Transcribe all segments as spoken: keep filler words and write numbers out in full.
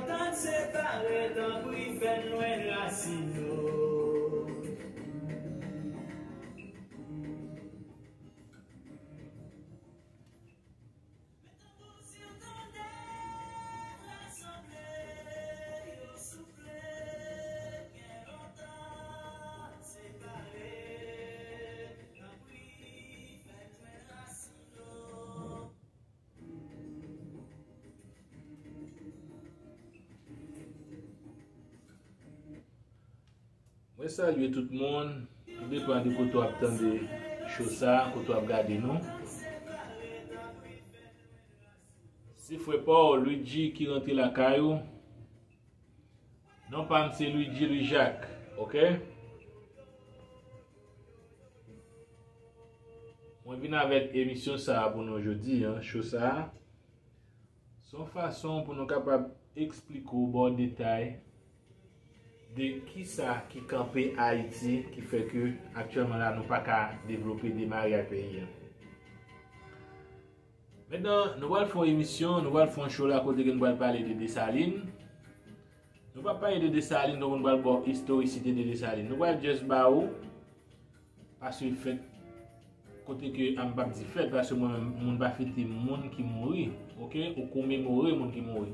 Tan separe, tanpri fè n jwenn rasin yo. Mwen salye tout moun, tou depann de kote w ap tande cho sa, kote w ap gade nou. Se frè pa w, Luigi, ki rantre lakay ou. Non pa m se Luigi Louis Jacques, oke? Mwen vin avèk emisyon sa a pou nou jodi a, cho sa a. Se yon fason pou nou kapab eksplike w, ba w detay de kisa ki kanpe Ayiti, ki fè ke aktyèlman la nou pa ka devlope, demare ak peyi a. Mentnan, nou pral fè yon emisyon, nou pral fè yon show la kote ke nou pral pale de Desalin. Nou p ap pale de Desalin, donk nou pral ba w istorisite de Desalin. Nou pral just ba w, paske fèt, kote ke, a, m p ap di fèt, paske mwen menm, moun pa fete moun ki mouri, oke? Ou komemore moun ki mouri.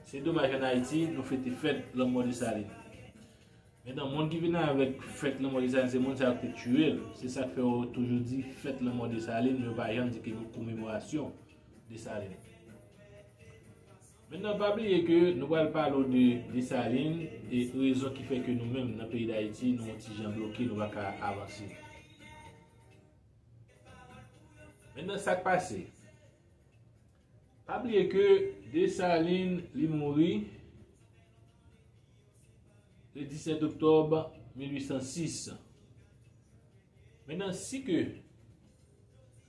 Se domaj, ann Ayiti, nou fete fèt lanmò Desalin. Mentnan, moun ki vin avèk fèt lanmò Desalin, se moun sa yo ki te tiye l. Se sa k fè yo toujou di fèt lanmò Desalin, men yo pa janm di ke nou komemorasyon Desalin. Mentnan, pa bliye ke nou pral pale w de Desalin e rezon ki fè ke nou menm nan peyi Dayiti, nou yon ti jan bloke, nou pa ka avanse. Mentnan, sa k pase? Pa bliye ke Desalin, li mouri le disèt oktòb mil uit san sis. Mentnan, si ke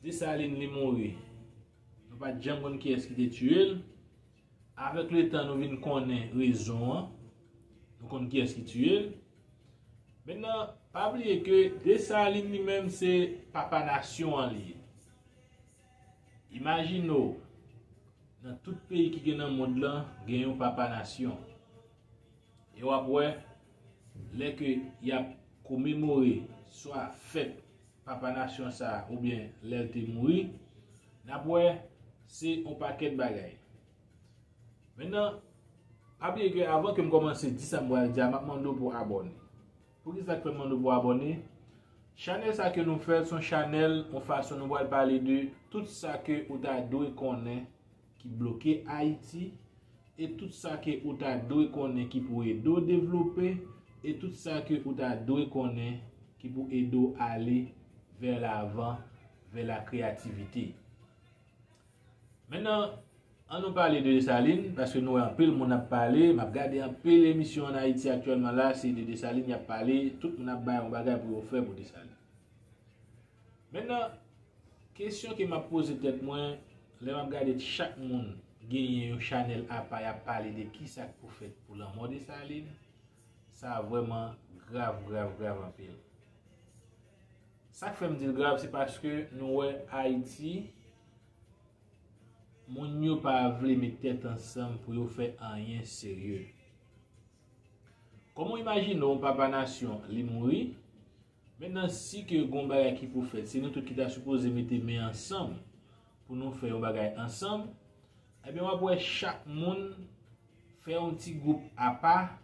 Desalin li mouri, nou pa t janm konn kiyès ki te tiye l. Avèk letan, nou vin konnen rezon an. Nou konn kiyès ki tiye l. Mentnan, pa bliye ke Desalin li menm se papa nasyon an li ye. Imajine w, nan tout peyi ki gen nan mond lan, gen yon papa nasyon. E w ap wè, lè ke y ap komemore swa fèt papa nasyon sa a, oubyen lè l te mouri, n ap wè se yon pakèt bagay. Mentnan, pa bliye ke avan ke m kòmanse di sa m pral di a, m ap mande w pou w abòne. Poukisa k fè m mande w pou w abòne? Chanèl sa ke nou fè, se yon chanèl, yon fason nou pral pale de tout sa ke ou ta dwe konnen ki bloke Ayiti, e tout sa ke ou ta dwe konnen ki pou ede w devlope, e tout sa ke ou ta dwe konnen ki pou ede w ale vè lavan, vè la kreyativite. Mentnan, ann nou pale de Desalin, paske nou wè anpil moun ap pale, m ap gade anpil emisyon ann Ayiti aktyèlman la, se de Desalin y ap pale, tout moun ap bay yon bagay pou yo fè pou Desalin. Mentnan, kesyon ke m ap poze tèt mwen, lè m ap gade chak moun genyen yon chanèl apa, y ap pale de kisa k pou fèt pou lanmò Desalin, sa vrèman grav, grav, grav anpil. Sa k fè m di l grav, se paske nou wè Ayiti, moun yo pa vle met tèt ansanm pou yo fè anyen serye. Kòman w imajine w, yon papa nasyon, li mouri? Mentnan, si ke gon bagay ki pou fèt, se nou tout ki ta sipoze mete men ansanm pou nou fè yon bagay ansanm, ebyen, w ap wè chak moun fè yon ti gwoup apa,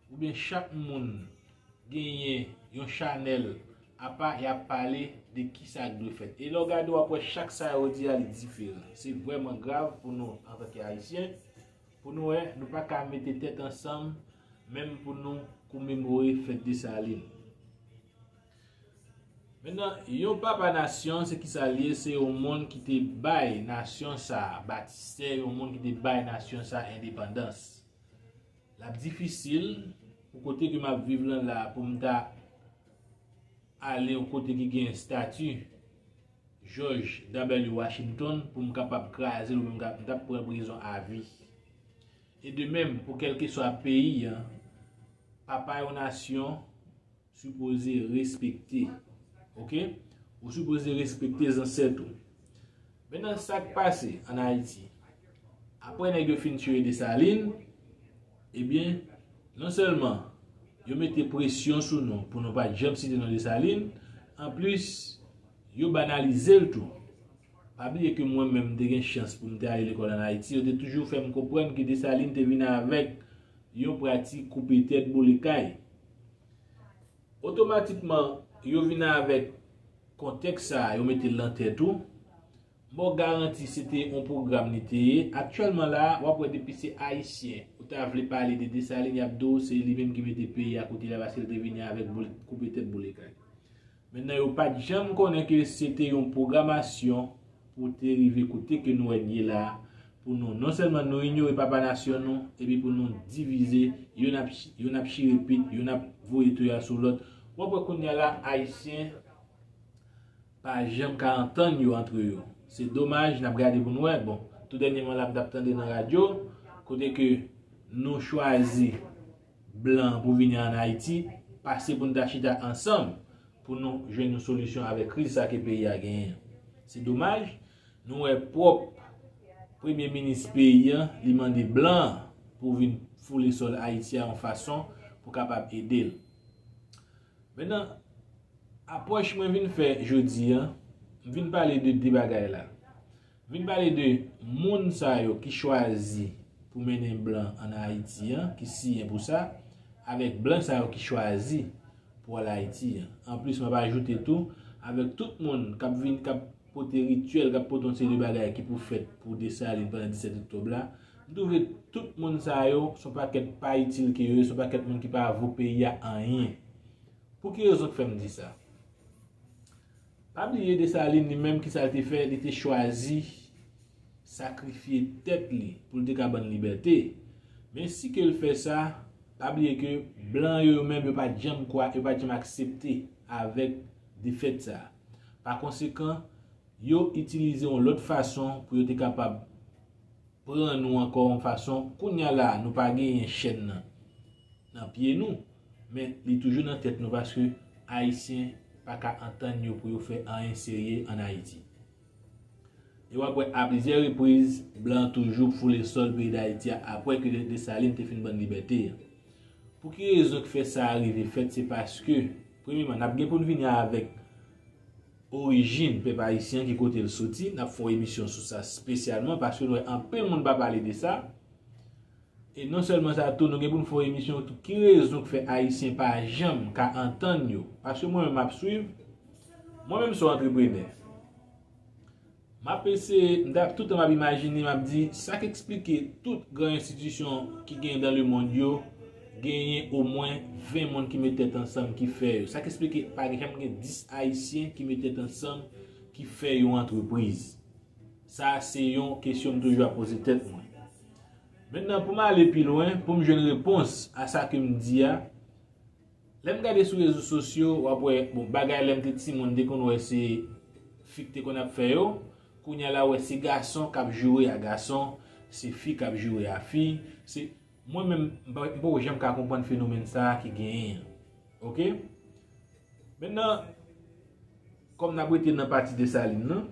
oubyen chak moun genyen yon chanèl apa, y ap pale de kisa k dwe fèt. E lè w gade, w ap wè chak sa yo di a, li diferan. Se vrèman grav pou nou, antanke Ayisyen, pou nou wè, nou pa ka mete tèt ansanm, menm pou nou komemore fèt Desalin. Mentnan, yon papa nasyon, se kisa l ye? Se yon moun ki te bay nasyon sa a batistè, yon moun ki te bay nasyon sa a endepandans. L ap difisil pou kote ke m ap viv lan la, pou m ta ale yon kote ki gen estati George W. Washington pou m kapab kraze l, oubyen m ka, m t ap pran prizon avi. E de menm, pou kèlkeswa peyi an, papa yon nasyon sipoze respekte. Oke? Ou sipoze respekte zansèt ou. Mentnan, sa k pase ann Ayiti? Apre nèg yo fin tiye Desalin, Ebyen, non sèlman yo mete presyon sou nou pou nou pa janm site non Desalin, anplis, yo banalize l tou. Pa bliye ke mwen menm, m te gen chans pou m te ale lekòl ann Ayiti, yo te toujou fè m konprann ke Desalin te vin avèk yon pratik koupe tèt, boule kay. Otomatikman, yo vin avèk kontèks sa a, yo mete l nan tèt ou. M ba w garanti se te yon pwogram li te ye. Aktyèlman la a, w ap wè depi se Ayisyen ou ta vle pale de Desalin, y ap di w se li menm ki mete peyi a kote l ye a, paske l te vini avèk boule, koupe tèt, boule kay. Mentnan, yo pa t janm konnen ke se te yon pwogramasyon pou te rive kote ke nou wè n ye la a, pou nou non sèlman nou inyore papa nasyon nou, epi pou nou divize, youn ap, youn ap chire pit, youn ap voye toya sou lòt. W ap wè kounye a la, Ayisyen pa janm ka antann yo antre yo. Se domaj, n ap gade pou n wè. Bon, tou dènyèman la, m t ap tande nan radyo, kote ke nou chwazi blan pou vini ann Ayiti, pase pou n ta chita ansanm, pou nou jwenn yon solisyon avèk kriz sa ke peyi a genyen. Se domaj, nou wè pwòp premye minis peyi a, li mande blan pou vin foule sòl Ayiti a yon fason pou kapab ede l. Mentnan, apwòch mwen vin fè jodi a, m vin pale de de bagay la. M vin pale de moun sa yo ki chwazi pou mennen blan ann Ayiti a, ki siyen pou sa, avèk blan sa yo ki chwazi pou al Ayiti a. Anplis, m ap ajoute tou, avèk tout moun k ap vin, k ap pote rityèl, k ap pote yon seri de bagay ki pou fèt pou Desalin pandan disèt oktòb la, m twouve tout moun sa yo, se yon pakèt pa itil ke yo ye, se yon pakèt moun ki pa vo peyi a anyen. Pou ki rezon k fè m di sa? Pa bliye Desalin li menm, ki sa l te fè? Li te chwazi sakrifye tèt li pou l te ka ban n libète. Men si ke l fè sa, pa bliye ke blan yo, yo menm, yo pa t janm kwè, yo pa t janm aksepte avèk defèt sa a. Pa konsekan, yo itilize yon lòt fason pou yo te kapab pran nou ankò yon fason. Kounye a la, nou pa genyen chèn nan, nan pye nou, men li toujou nan tèt nou, paske Ayisyen pa ka antann yo pou yo fè anyen serye ann Ayiti. E w ap wè, a plizyè repriz, blan toujou foule sòl peyi Dayiti a apre ke Desalin te fin ban n libète a. Pou ki rezon k fè sa a rive fèt? Se paske, premyèman, n ap gen pou n vini avèk orijin pèp ayisyen, ki kote l soti. N ap fè yon emisyon sou sa espesyalman, paske nou wè anpil moun pa pale de sa. E non sèlman sa tou, nou gen pou n fè yon emisyon tou, ki rezon k fè Ayisyen pa janm ka antann yo. Paske mwen menm m ap swiv, mwen menm se yon antreprenè. M ap eseye, m t ap, tout tan m ap imajine, m ap di, sa k eksplike tout gran enstitisyon ki genyen dans le monde yo, genyen omwen ven moun ki met tèt ansanm ki fè yo. Sa k eksplike pa janm gen dis Ayisyen ki met tèt ansanm ki fè yon antrepriz. Sa se yon kesyon m toujou ap poze tèt mwen. Mentnan, pou m ale pi lwen, pou m jwenn repons a sa ke m di a, lè m gade sou rezo sosyo, w ap wè, bon, bagay lè m te timoun, te konn wè se fi k te konn ap fè yo. Kounye a la, w wè se gason k ap joure a gason, se fi k ap joure a fi. Se, mwen menm, m pa, m poko janm ka konprann fenomèn sa a ki genyen an. Oke? Mentnan, kòm n ap rete nan pati Desalin nan,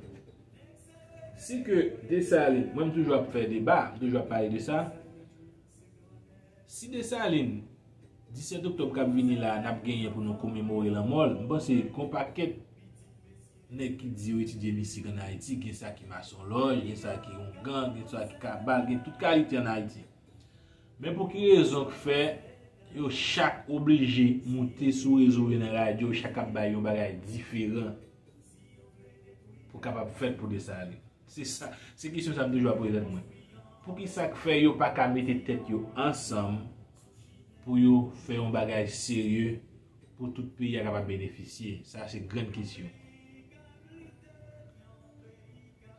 si ke Desalin, mwen m toujou ap fè deba, m toujou ap pale de sa, si Desalin, disèt oktòb k ap vini la, n ap genyen pou nou komemore lanmò l, m panse gon pakèt nèg ki di yo etidye mistik ann Ayiti, gen sa ki masonlòj, gen sa ki oungan, gen sa ki kabal, gen tout kalite ann Ayiti. Men pou ki rezon k fè yo chak oblije moute sou rezo yo, nan radyo, chak ap bay yon bagay diferan pou kapab fèt pou Desalin? Se sa, se kesyon sa m toujou ap poze tèt mwen. Poukisa k fè yo pa ka mete tèt yo ansanm pou yo fè yon bagay serye pou tout peyi a kapab benefisye? Sa se grann kesyon.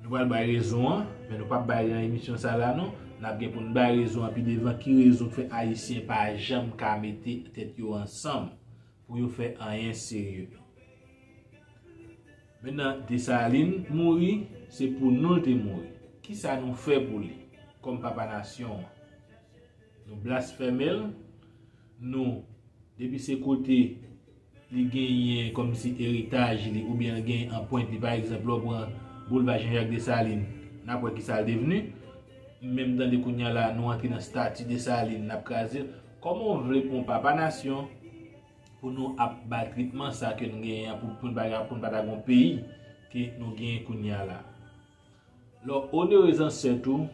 Nou pral bay rezon an, men nou p ap bay nan emisyon sa la non. N ap gen pou n bay rezon an pi devan, ki rezon k fè Ayisyen pa janm ka mete tèt yo ansanm pou yo fè anyen serye. Mentnan, Desalin mouri, se pou nou l te mouri. Kisa nou fè pou li kòm papa nasyon an? Nou blasfème l, nou, depi se kote li genyen kòmsi eritaj li, oubyen l genyen anprent li, pa egzanp, lè w pran boulva Jean Jacques Dessalines, n ap wè kisa l devni. menm tande kounye a la, nou antre nan stati Desalin, n ap kraze l. Kòman w vle pou yon papa nasyon, pou nou ap bay tretman sa ke n genyen an, pou, pou n pa, pou n pa ta gen yon peyi ke nou genyen kounye a la? Lè w onere zansèt ou,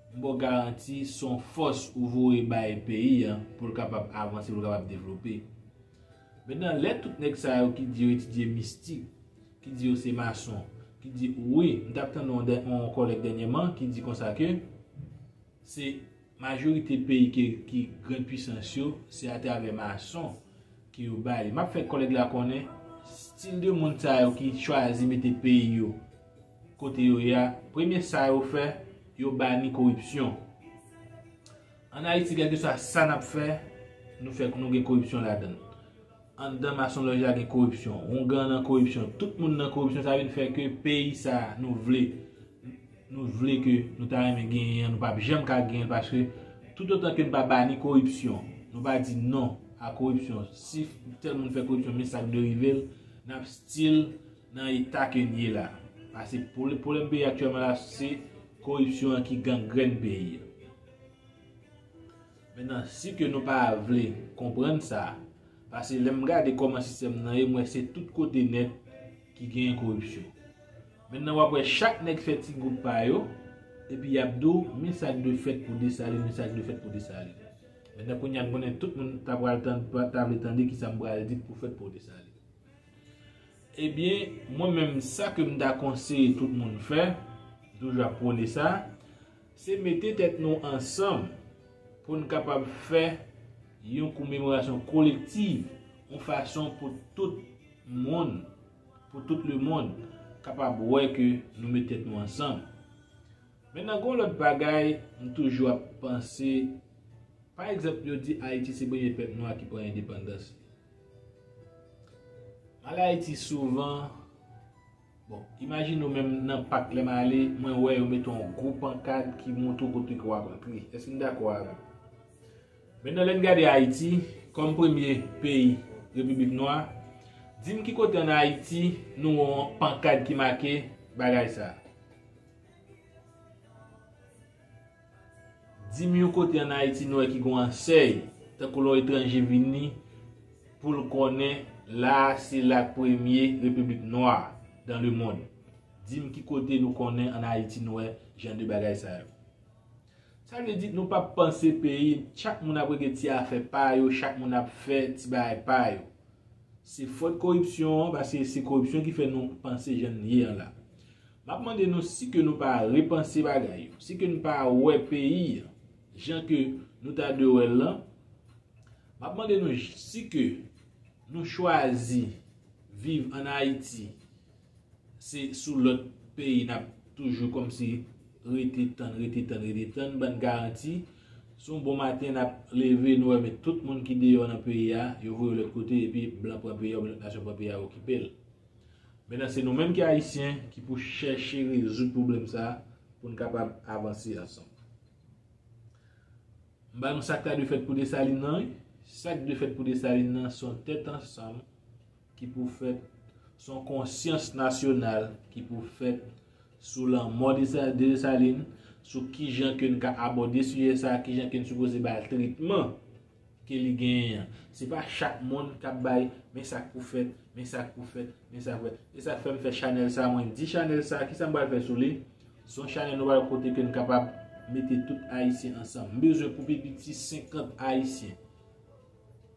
m ba w garanti, se yon fòs ou voye bay peyi a pou l kapab avanse, pou l kapab devlope. Mentnan, lè tout nèg sa yo ki di yo etidye mistik, ki di yo se mason, ki di, wi, m t ap tande yon dè- yon kòlèg dènyèman ki di konsa ke se majorite peyi ke, ki grann pwisans yo, se atravè mason ke yo ba li. M ap fè kòlèg la konnen, stil de moun sa yo ki chwazi mete peyi yo kote yo ye a, premye sa yo fè, yo bani koripsyon. Ann Ayiti, kèlkeswa sa n ap fè, nou fè, nou gen koripsyon ladan l. Anndan masonlòj la gen koripsyon, houngan nan koripsyon, tout moun nan koripsyon, sa vin fè ke peyi sa a nou vle, nou vle ke nou ta renmen genyen an, nou p ap janm ka genyen l, paske toutotan ke n pa bani koripsyon, nou pa di non a koripsyon, si tèl moun fè koripsyon, men sa k dwe rive l, n ap still nan eta ke n ye la. Paske pwoble-, pwoblèm peyi aktyèlman la, se koripsyon an ki gangrèn peyi a. Mentnan, si ke nou pa vle konprann sa, paske lè m gade kòman sistèm nan ye, m wè se tout kote nèt ki genyen koripsyon. Mentnan, w ap wè chak nèg fè ti gwoup pa yo, epi y ap di w, men sa k dwe fèt pou Desalin, men sa k dwe fèt pou Desalin. Mentnan, kounye a, m konnen tout moun ta pral tann, ta vle tande kisa m pral di k pou fèt pou Desalin. Ebyen, mwen menm, sa ke m ta konseye tout moun fè, m toujou ap pwone sa, se mete tèt nou ansanm pou n kapab fè yon komemorasyon kolektiv, yon fason pou tout moun, pou tout lemonn, kapab wè ke nou met tèt nou ansanm. Mentnan, gen yon lòt bagay, m toujou ap panse, pa egzanp, yo di Ayiti se premye pèp nwa ki pran endepandans li. M al Ayiti souvan. Bon, imajine w menm nan pak lè m ale, mwen wè yo mete yon gwo pankad ki montre w kote ke w ap antre. Èske n dakò avè m? Mentnan, lè n gade Ayiti kòm premye peyi Repiblik Nwa, di m ki kote ann Ayiti nou wè yon pankad ki make bagay sa a? Di m yon kote ann Ayiti nou wè ki gen yon ansèy, tankou lè yon etranje vini, pou l konnen la a se la k premye repiblik nwa dans le monde. Di m ki kote nou konnen ann Ayiti nou wè jan de bagay sa yo. Sa vle di nou p ap panse peyi, chak moun ap regle ti afè pa yo, chak moun ap fè ti bagay pa yo. Se fòt koripsyon an, paske se koripsyon ki fè nou panse jan n ye an la. M ap mande nou si ke nou pa repanse bagay yo, si ke n pa wè peyi an jan ke nou ta dwe wè l lan, m ap mande nou si ke nou chwazi viv ann Ayiti, se sou lòt peyi n ap toujou kòmsi rete tann, rete tann, rete tann, ban n garanti. Se yon bon maten n ap leve, nou wè men tout moun ki deyò nan peyi a, yo voye yo lòt kote, epi blan pran peyi a, oubyen lòt nasyon pran peyi a, okipe l. Mentnan, se nou menm ki Ayisyen ki pou chèche rezoud pwoblèm sa a pou n kapab avanse ansanm. M ba nou sa k ta dwe fèt pou Desalin nan, wi. Sa k dwe fèt pou Desalin nan, se yon tèt ansanm ki pou fèt, se yon konsyans nasyonal ki pou fèt sou lanmò de Sa-, de Desalin, sou kijan ke n ka abòde sijè sa a, kijan ke n sipoze ba l tretman ke li genyen an. Se pa chak moun k ap bay, men sa k pou fèt, men sa k pou fèt, men sa k pou fèt. E sa k fè m fè chanèl sa a, mwen di chanèl sa a, kisa m pral fè sou li? Se yon chanèl nou pral kote ke n kapab mete tout Ayisyen ansanm. M bezwen pou pi piti senkant Ayisyen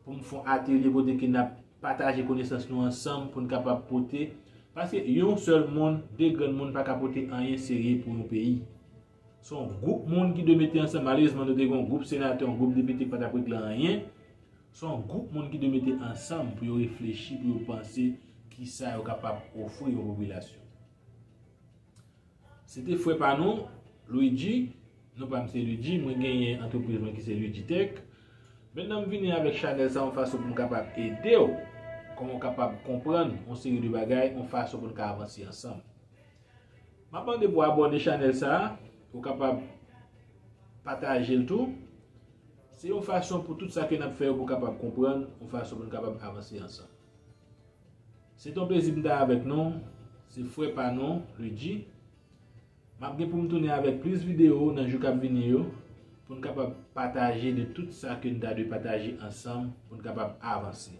pou m fè yon atelye kote ke n ap pataje konesans nou ansanm pou n kapab pote. Paske yon sèl moun, de grenn moun pa ka pote anyen serye pou yon peyi. Se yon gwoup moun ki dwe mete ansanm. Malerezman, nou te gen yon gwoup senatè, yon gwoup depite ki pa t ap regle anyen. Se yon gwoup moun ki dwe mete ansanm pou yo reflechi, pou yo panse kisa yo kapab ofri yon popilasyon. Se te frè pa nou, Luigi. Non pa m se Luigi, mwen genyen antrepriz mwen ki se Luigi Tech. Mentnan m vini avèk chanèl sa yon fason pou m kapab ede w, kòman w kapab konprann yon seri de bagay, yon fason pou n ka avanse ansanm. M ap mande pou w abòne chanèl sa a, pou w kapab pataje l tou. Se yon fason pou tout sa ke n ap fè yo pou kapab konprann, yon fason pou n kapab avanse ansanm. Se t on plezi pou m ta avèk nou. Se frè pa nou, Luigi. M ap gen pou m tounen avèk plis videyo nan jou k ap vini yo, pou n kapab pataje de tout sa ke n ta dwe pataje ansanm, pou n kapab avanse.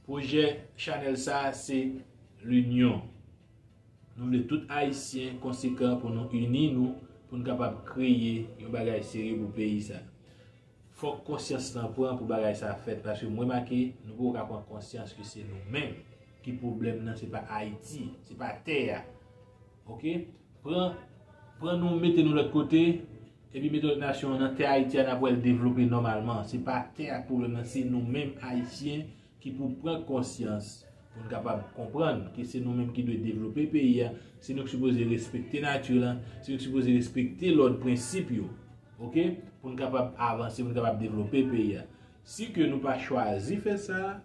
Pwojè chanèl sa a se linyon. Nou vle tout Ayisyen konsekan pou nou ini nou, pou n kapab kreye yon bagay serye pou peyi sa. Fòk konsyans lan pran pou bagay sa fèt, paske m remake nou poko ka pran konsyans ke se nou menm ki pwoblèm nan, se pa Ayiti, se pa tè a. Oke? Pran, pran nou, mete nou lòt kote, epi mete lòt nasyon an nan tè Ayiti a, n ap wè l devlope nòmalman. Se pa tè a k pwoblèm nan, se nou menm Ayisyen ki pou pran konsyans, pou n kapab konprann ke se nou menm ki dwe devlope peyi a, se nou ki sipoze respekte nati lan, se nou ki sipoze respekte lòd, prensip yo, oke? Pou n kapab avanse, pou n kapab devlope peyi a. Si ke nou pa chwazi fè sa,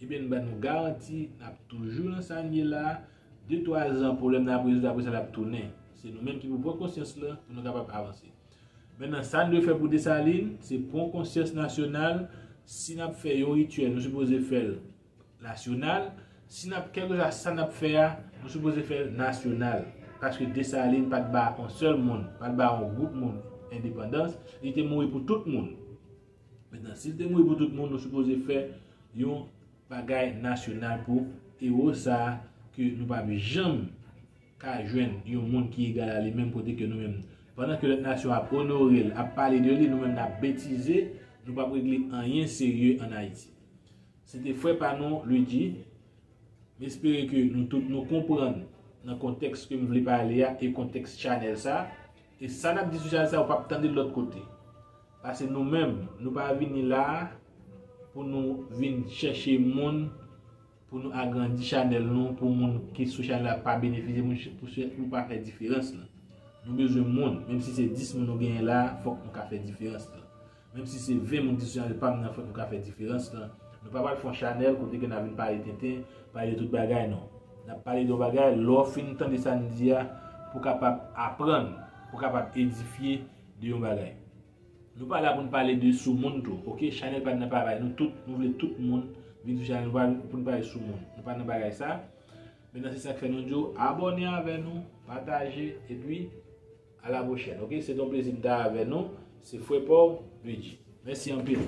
ebyen, m ban nou garanti, n ap toujou nan sa n ye la. De twa zan, pwoblèm nan ap rezoud, apre sa, l ap tounen. Se nou menm ki pou pran konsyans lan, pou nou kapab avanse. Mentnan, sa n dwe fè pou Desalin, se pran konsyans nasyonal. Si n ap fè yon rityèl, nou sipoze fè l nasyonal. Si n ap, kèlkeswa sa n ap fè a, nou sipoze fè l nasyonal. Paske Desalin pa t ba yon sèl moun, pa t ba yon gwoup moun endepandans, li te mouri pou tout moun. Mentnan, si l te mouri pou tout moun, nou sipoze fè yon bagay nasyonal pou ewo sa a ke nou p ap janm ka jwenn yon moun ki egal a li menm kote ke nou menm. Pandan ke lòt nasyon ap onore l, ap pale de li, nou menm n ap betize, nou p ap regle anyen serye ann Ayiti. Se te frè pa nou, Luigi. M espere ke nou tout nou konprann nan kontèks ke m vle pale a e kontèks chanèl sa. E sa n ap di sou chanèl sa, ou p ap tande l lòt kote. Paske nou menm, nou pa vini la pou nou vin chèche moun pou nou agrandi chanèl nou, pou moun ki sou chanèl la pa benefisye, pou, pou, pou pa fè diferans lan. Nou bezwen moun, menm si se dis moun nou genyen la, fòk nou ka fè diferans lan. Menm si se ven moun ki sou chanèl pa m nan, fòk nou ka fè diferans lan. Nou pa pral fè yon chanèl kote ke n a vin pale tenten, pale de tout bagay, non. N ap pale de yon bagay, lè w fin tande sa n di a, pou w kapab aprann, pou w kapab edifye de yon bagay. Nou pa la pou n pale de sou moun tou, oke? Chanèl pa t nan bagay nou tout, nou vle tout moun vin sou chanèl, nou pa pou n pale sou moun. Nou pa nan bagay sa. Mentnan, se sa k fè nou di w abòne avè nou, pataje, epi a la pwochèn, oke? Se te yon plezi m te avè nou. Se frè pa w, Luigi. Mèsi anpil.